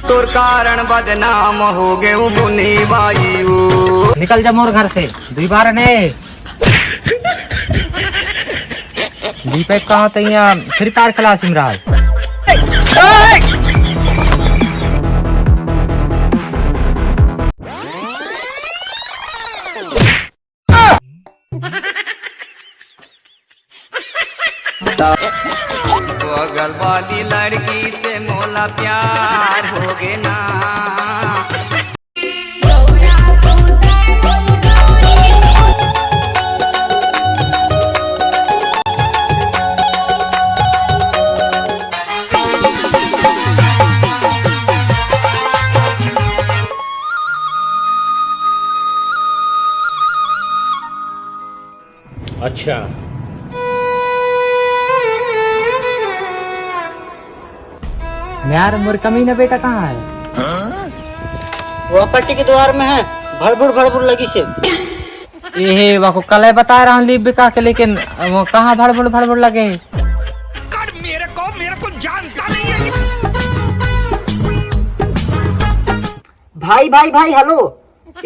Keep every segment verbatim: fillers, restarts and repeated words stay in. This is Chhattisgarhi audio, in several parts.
तोर कारण बदनाम हो गे मुनी बाई। निकल जा मोर घर से, दुई बार ने। दीपक कहाँ तो यहाँ फ्री फायर क्लास में रहा। बगल वाली लड़की से मोला प्यार हो गे ना। अच्छा। यार, मोर कमीना बेटा कहाँ है? वो पट्टी के द्वार में है, भड़बुड़ भड़बुड़ लगी से। ए हे, वाको कल बता रहा हूँ लीव बिका के, लेकिन वो कहाँ भड़बुड़ भड़बुड़ लगे है? कर मेरे को, मेरे को जानता नहीं है। भाई, भाई, भाई, हेलो,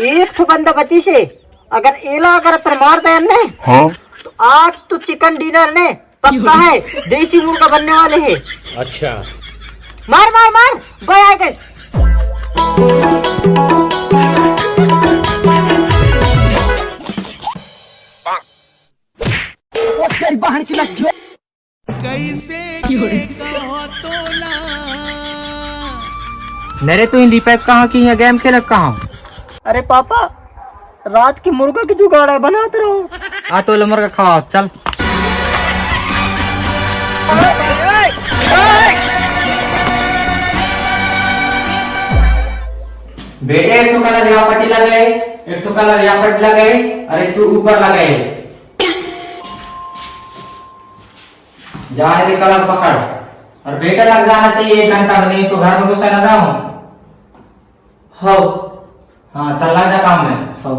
एक ठो बंदा बची से, अगर एला अगर अपन मार दे ने, हाँ? तो आज तो चिकन डिनर ने पक्का है, देसी मुर्गा बनने वाले है। अच्छा। मार, मार, मार, बाय, आई गेस। कैसे के कहो तोला। मेरे तो हिंदी पैक कहाँ की है, गेम खेलत कहाँ? अरे पापा, रात की मुर्गा की जुगाड़ है, बनाते रहो। आ तो ले मुर्गा खाओ, चल। बेटे, एक ठो कलर यहाँ पट्टी लगे, एक ठो कलर यहाँ पट्टी लगे, और एक ठो ऊपर लगे। जा रे, कलर पकड़। और बेटा, लग जाना चाहिए एक घंटा में, नहीं तो घर में घुसा ना जाऊं। हाँ। हाँ, चल, लग जा काम में। हाँ।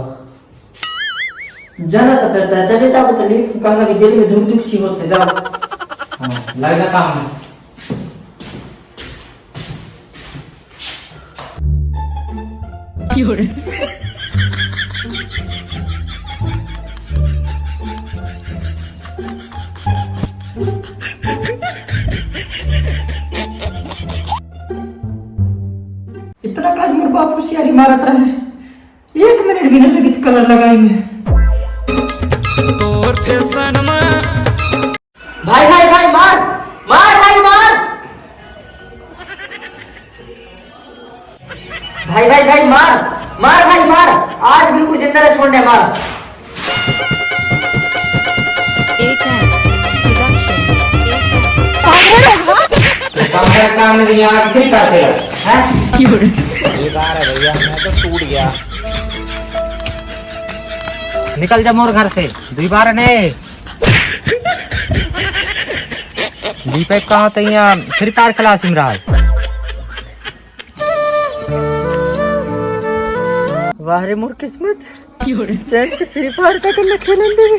जाना तो पड़ता है, चले जाओ तो नहीं, कहना कि दिल में धुक धुक सी होते, जाओ। हाँ, लग जा काम में। इतना काज मोर बाप होशियारी मारत रहे, एक मिनट भी नहीं लगी इस कलर लगाई में। तोर फैशन में भाई, भाई, भाई, मार! मार, भाई, मार! भाई, भाई, भाई, मार! मार, भाई, मार! आज बिल्कुल जिंदा नहीं छोड़ने, मार! काम करे, काम नहीं, यहाँ कितनी करते हैं, हैं? ये बार है भैया, मैं तो टूट गया। निकल जा मोर घर से, दुई बार ने। दीपक कहाँ तो यहाँ फ्री फायर क्लास में रहा है। वाह रे मोर किस्मत, चैन से फ्री फायर तक न खेलन देवे।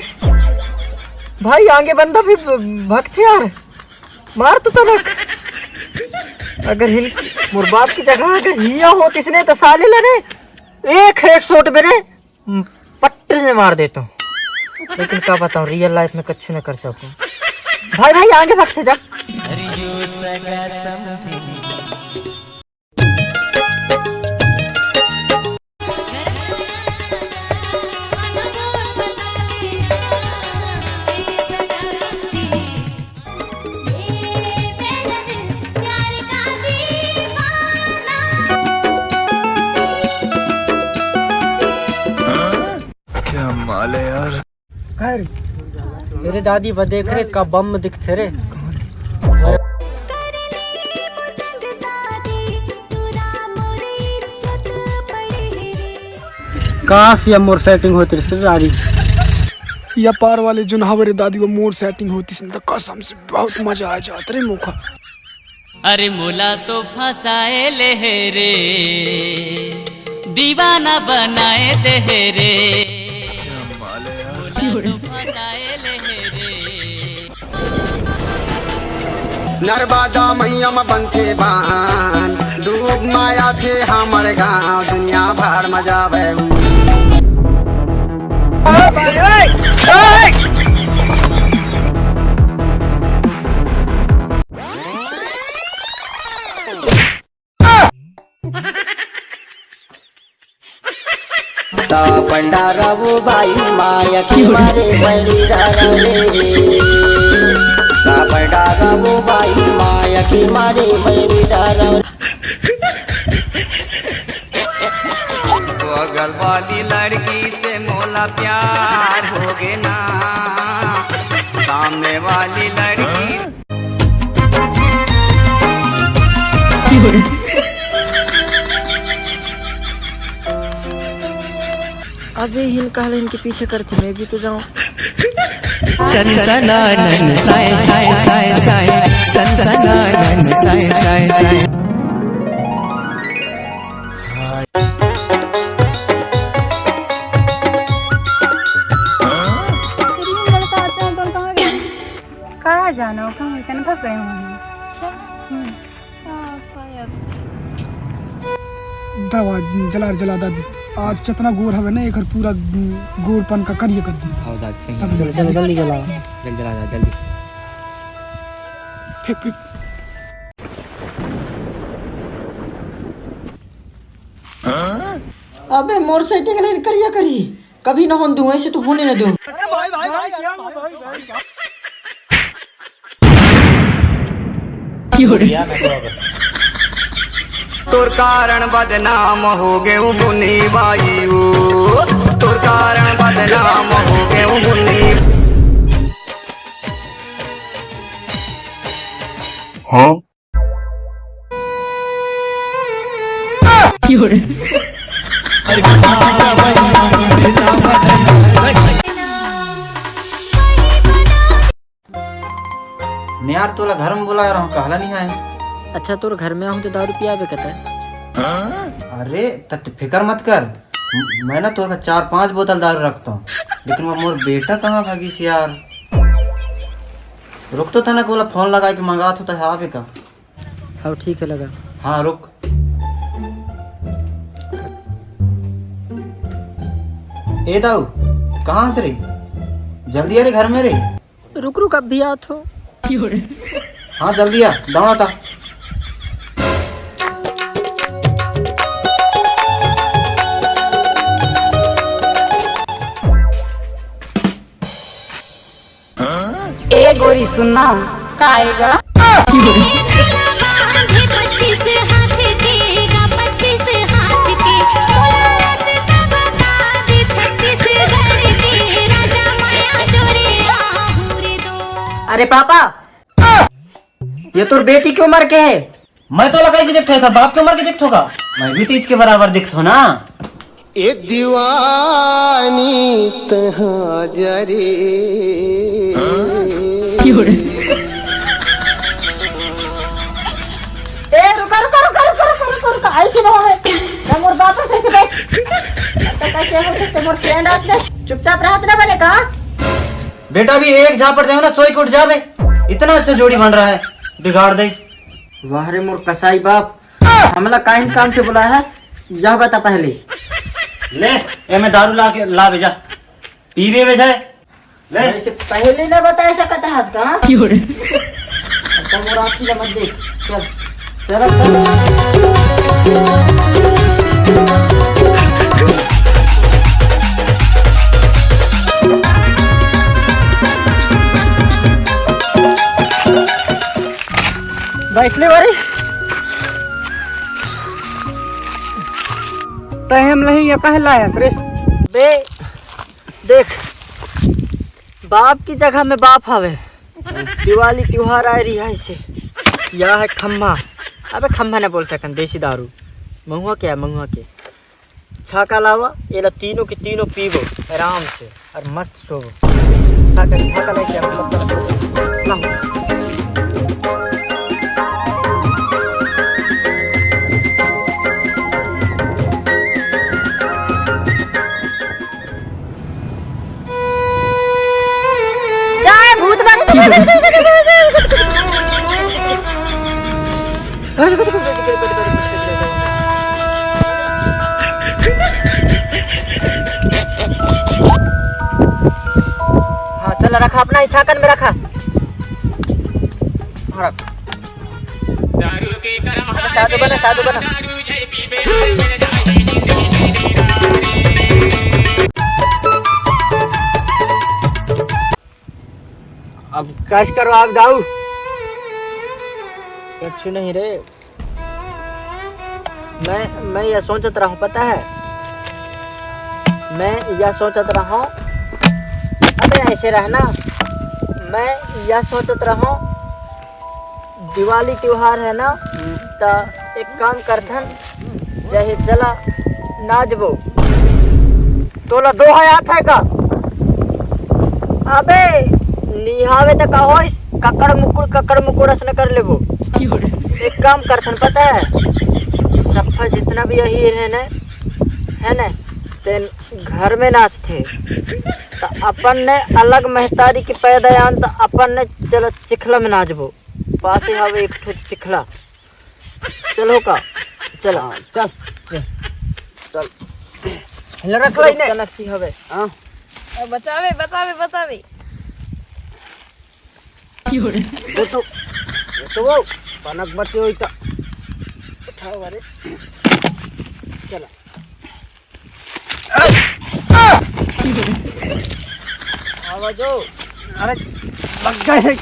भाई आगे बंदा भी भ-, भगथे यार, मार तो तनक। अगर हिन मोर बाप की जगह अगर हिया होत इसने तो साले ला ने एक हेडशॉट मेरे हम्म, पट्टे से मार देता हूँ। लेकिन का बताऊँ, रियल लाइफ में कच्छु न कर सकूँ। भाई, भाई, आगे भागते जा। क्या माल है यार। का रे? मेरे दादी बा देख रे, का बम दिखथे रे। काश ये मोर सेटिंग होती रे दादी। या पार वाले जुन हवे रे दादी, वो मोर सेटिंग होती सिंदा, कसम से बहुत मजा आ जात रे मोखा। अरे मोला तो फंसाए ले हे रे, दीवाना बनाए दे हे रे। मोला तो फंसाए ले हे रे। नर्मदा मैया म बनथे बांध, डूब माया थे हमर गांव, दुनिया भर म जावे। सापंडा रवो बाई माया के मारे बैरी डरले। सापंडा रवो बाई माया के मारे बैरी डरले। बगल वाली लड़की से मोला प्यार हो गे ना, सामने वाली लड़की अबे हिन कहले इनके पीछे करती, मैं भी तो जाऊं। सनसनानन साय साय साय साय, सनसनानन साय साय साय। तेरी हम लड़का आते हैं तो कहाँ गए? कहाँ जाना हो, कहाँ गए? कहाँ भाग गए होंगे? अच्छा। हम्म। हाँ, शायद। दवा जला, जला दादी। आज जितना गोर हवे ना, एकर पूरा गोरपन का करिया कर दी। हाँ, दादी, सही तब है। चलो, चलो, जल्दी जला। जल्दी जला, जल्दी। फेंक, फेंक। अबे मोर setting line करिया करी, कभी न होन दूं, ऐसे तो होने न दूं। तोर कारण बदनाम हो गए बुनी बाई ओ, तोर कारण बदनाम हो गए बुनी। हाँ। यार, तोला घर में बुलाए रहूं, कहला नहीं आए। अच्छा, तोर घर में आहूं तो दारू पियाबे कते? अरे, त, त फिकर मत कर, म-, मैं ना तोर का चार पांच बोतल दारू रखता हूँ, लेकिन वो मोर बेटा कहाँ भागिस यार? रुक तो, तने कोला फोन लगा के मंगा थो, तहे आवे का? हाँ, ठीक है, लगा। हाँ, रुक। ए दाऊ, कहाँ से रे? जल्दी आ रे, घर में रे। रुक, रुक, अब भी आत हो। हाँ, जल्दी आ, दौड़ा था। ए गोरी सुनना। का आएगा? अरे पापा, ये तोर बेटी के उम्र के है? मैं तोला कैसे देखथों? एकर बाप के उम्र के देखथों का? मैं भी तो इसके बराबर दिखथों ना। ए दीवानी तहाँ जा रे। ए, रुका, रुका, रुका, ऐसे न होवे। ना मोर बाप से ऐसे बैठ। तो कैसे हो सकते मोर friend आस बे? चुपचाप रहत ना बने का? बेटा भी एक झापड़ देवे ना, सोई के उठ जाबे। इतना अच्छा जोड़ी बन रहा है, बिगाड़ दे। वाह रे मोर कसाई बाप, हमला काहिन काम से बुलाया है, यह बता पहले। ले, ए में दारू ला के ला बेजा, पीबे बेजा। ले। मैं इसे पहले ना बताया सकत हस का? अब तो मोर आँखी ला मत देख। चल, चल अब चल। बैठ ले बारी। तहे हमला ये कहे लायस रे? बे, देख, बाप की जगह में बाप हवे। दिवाली त्योहार आए रही है इसे। यह है खम्मा। अबे खम्मा नहीं बोल सकन, देसी दारू। महुआ क्या है, महुआ के। छाका लावा, ये ला तीनों के तीनों पीबो आराम से और मस्त सोबो। छाका, छाका लेके आओ, मस्त सोबो। लाओ। जय भूत बाबा। अपना ही छाकन में रखा। हाँ, रख। साधु बना, साधु बना। अब कस करो आप दाऊ। कुछ नहीं रे। मैं मैं यह सोचत रहूं, पता है, मैं यह सोचत रहूं। अबे ऐसे रहना। मैं यह सोचत रहूं, दिवाली त्योहार है ना, त एक काम करथन, चाहे चला नाचबो। तोला दोहा याद है का? अबे निहावे त का होइस, ककड़ मुकुड़, ककड़ मुकुड़ असने कर लेबो। एक काम करथन, पता है, सफा जितना भी यही है ने, है ने, तेन घर में नाचथे, त अपन ने अलग महतारी के पैदा आन, त अपन ने चल चिखला में नाचबो। पासे हवे एक ठो चिखला। चलो का, चल। हाँ, चल, चल, चल। हेला रख लाई ने। कनक सी हवे। हाँ। बचावे, बचावे, बचावे। दे तो, दे तो वो, कनक बचे होई त। उठाओ, अरे। चला। आवाजो। अरे, लग गए हैं।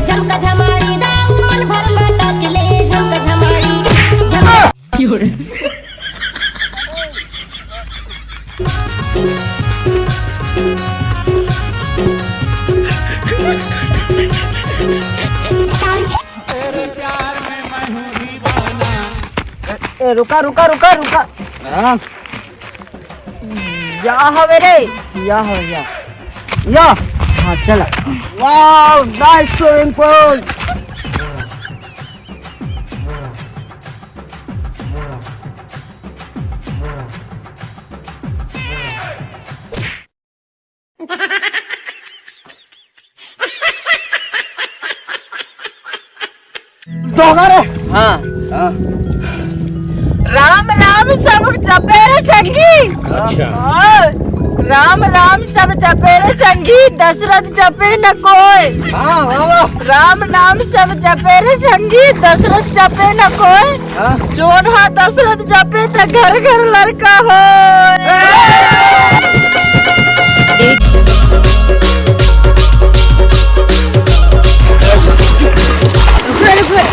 झमका झमारी दाऊ मन भर मटक ले, झमका झमारी, झमका ए, रुका, रुका, रुका, रुका। हाँ। या हवे रे, या हवे, या। या। हाँ, चला। Wow, nice swimming pool। दोगा रे। हाँ। हाँ। राम राम सब जपे रे संगी। अच्छा। हाँ। राम राम सब जपे रे संगी, दशरथ जपे न कोय। हाँ, वाह, वाह। राम नाम सब जपे रे संगी, दशरथ जपे न कोय। हाँ। जोन हा दशरथ जपे त घर घर लड़का हो। रुक रे, रुक रे।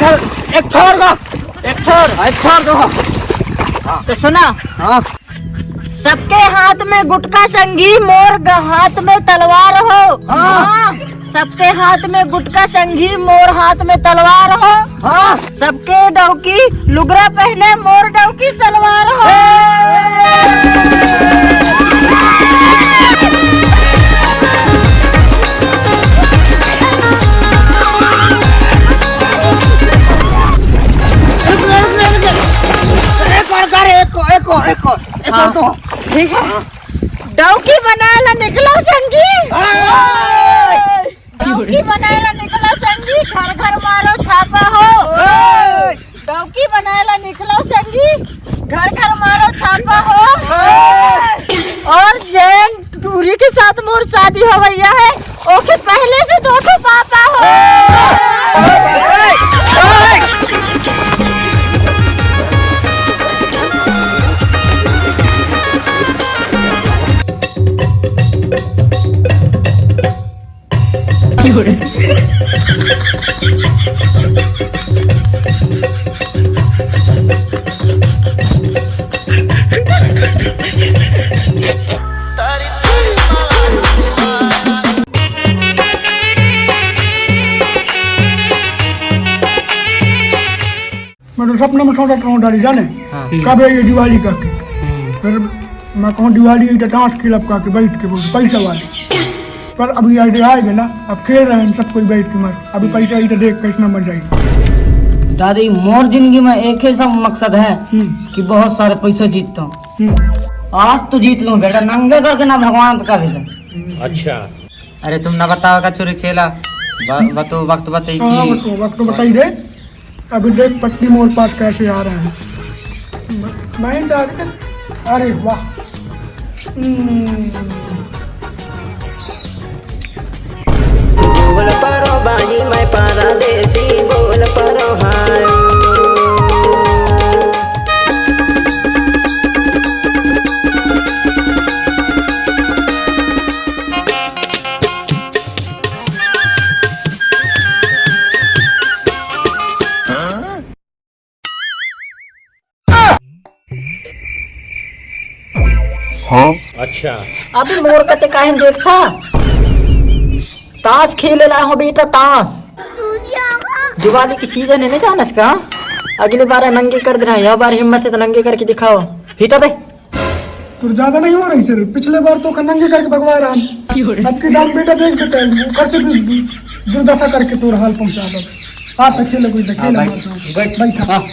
चल, एक ठो और गा, एक ठो और, एक ठो और गा। तो सुना। हाँ। सबके हाथ में गुटखा संगी, मोर ग-, हाथ में तलवार हो। हाँ। हाँ। सबके हाथ में गुटखा संगी, मोर हाथ में तलवार हो। हाँ। सबके डौकी लुगरा पहने, मोर डौकी सलवार हो। एक और कर, एक और, एक और, एक और, एक और हाँ। तो। ठीक है। हाँ। डौकी बनाए ला निकलो संगी। हाँ। डौकी बनाए ला निकलो संगी, घर घर मारो छापा हो। ओए! डौकी बनाए ला निकलो संगी, घर घर मारो छापा हो। ओए! और जेन टूरी के साथ मोर शादी होवैया है, ओके पहले से दो ठो पापा हो। ओए! ओए! मैं तो सपना में सोचत रहूं दादी जाने, हाँ। कब है ये दिवाली का के? हम्म। फिर मैं कहूं दिवाली है तो ताश खेलब का के बैठ के बोल पैसा वाले। पर अभी याद आएगा ना, अब खेल रहे हैं सब कोई बैठ के मस्त। अभी पैसा ही तो देख कैसे मर जाएगा। दादी, मोर जिंदगी में एक ही सब मकसद है हम्म। कि बहुत सारे पैसे जीतता हूँ। हम्म। आज तो जीत लूं बेटा, नंगे करके ना भगवान का भेजा। अच्छा। अरे तुम ना बताओ का चोरी खेला, ब-, बतो वक्त बताई हाँ, कि वक्त, वक्त बताई दे। अभी देख पत्नी मोर पास कैसे आ रहा है। मैं, मैं जा रहा, अरे वाह। हम्म। बोल परो बाजी मैं परदेसी, बोल परो हाय। हाँ? अच्छा। अबे मोर कते काहे देखथा? ताश खेले ला हो बेटा, ताश। दिवाली की सीजन है ना, जानस का? अगली बार नंगे कर देना, यह बार हिम्मत है तो नंगे करके दिखाओ। हिटा बे। तोर ज्यादा नहीं हो रही सर, पिछले बार तो नंगे करके भगवा रहा। अब की दाम बेटा देख बेटा, ऊपर से भी दुर्दशा करके तोर हाल पहुंचा दो। आ तो खेल कोई तो खेल हाँ, हमारे साथ। बैठ। बैठा। हाँ।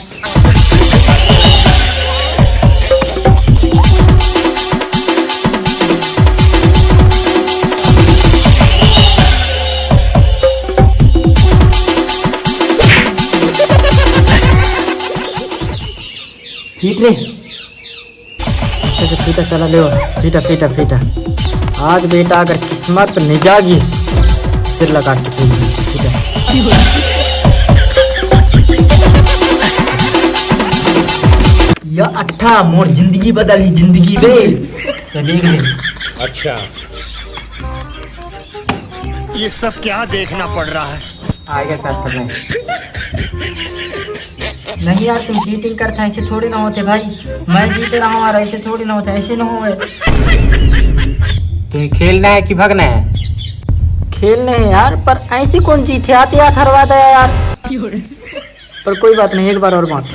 पीट रे। अच्छा से पीटा, चला ले। पीटा, पीटा, पीटा। आज बेटा अगर किस्मत नहीं जागिस, सिर लगा के पीट, पीटा। या अट्ठा मोर जिंदगी बदली, जिंदगी बे। तो देख ले। अच्छा। ये सब क्या देखना पड़ रहा है? आएगा सर, पकड़। नहीं यार, तुम चीटिंग करते, ऐसे थोड़ी ना होते भाई। मैं जीते रहा हूँ और ऐसे थोड़ी ना होते, ऐसे ना होवे। तुम्हें खेलना है कि भागना है? खेलने हैं यार, पर ऐसे कौन जीते? आते हाथ हरवा दे यार। पर कोई बात नहीं, एक बार और बांट।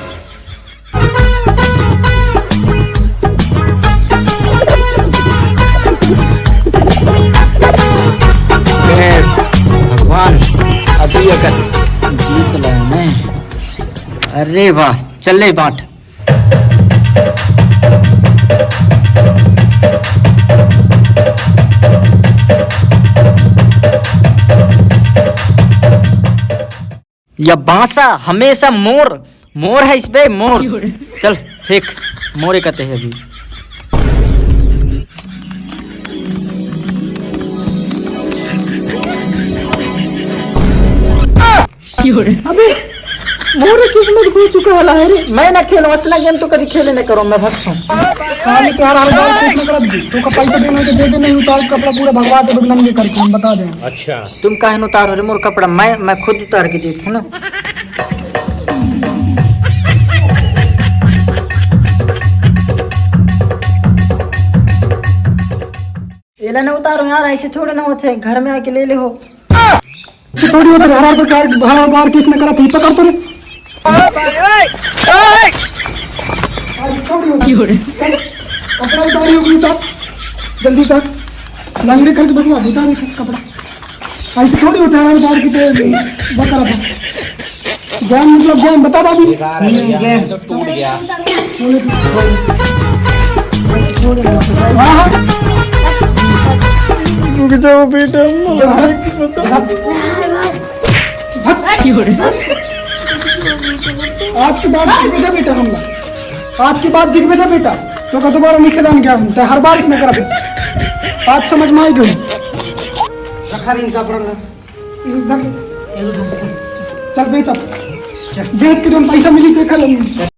ए, भगवान, अभी अगर जीत लेने। अरे वाह, चल ले बांट। या बांसा हमेशा मोर, मोर है इस बे, मोर। चल, फेंक, मोरे कते है अभी। अबे, मोरे किस्मत खो चुका है रे। मैं ना खेलूं, असला गेम तो कभी खेले ना करो, मैं भगता हूँ। साले तो हर हर बार कुछ ना करत भी, तो का पैसा देना है तो दे दे, नहीं उतार कपड़ा पूरा भगवा दे, नंगे करके हम बता दें। अच्छा। तुम काहे न उतारो रे मोर कपड़ा? मैं, मैं खुद उतार के देत हूँ ना। एला न उतारो यार, ऐसे थोड़े ना होते, घर में आके ले ले हो। ऐसे थोड़ी होते, हर हर प्रकार, हर हर बार किस में करत ही, पकड़ तो रे। आज थोड़ी होती। चल, कपड़ा उतारी होगी तो जल्दी उतार। लंगड़े करके बदला, उतार एक कपड़ा। ऐसे थोड़ी होता है, हमारे बाहर की तो बता रहा था। ज्ञान मतलब ज्ञान बता दादी। बेकार है भैया, मैं तो टूट गया। हाँ, हाँ। रुक जाओ बेटा, मैं बता। आज के बाद दिग्विजय बेटा हमला। आज के बाद दिग्विजय बेटा, तो का दोबारा नहीं खेलान गया हम, तो हर बार इसमें करा। आज समझ में आई गई। रखा नहीं इनका प्रण। इधर। चल बेच अब। बेच के जो पैसा मिली देखा लेंगे।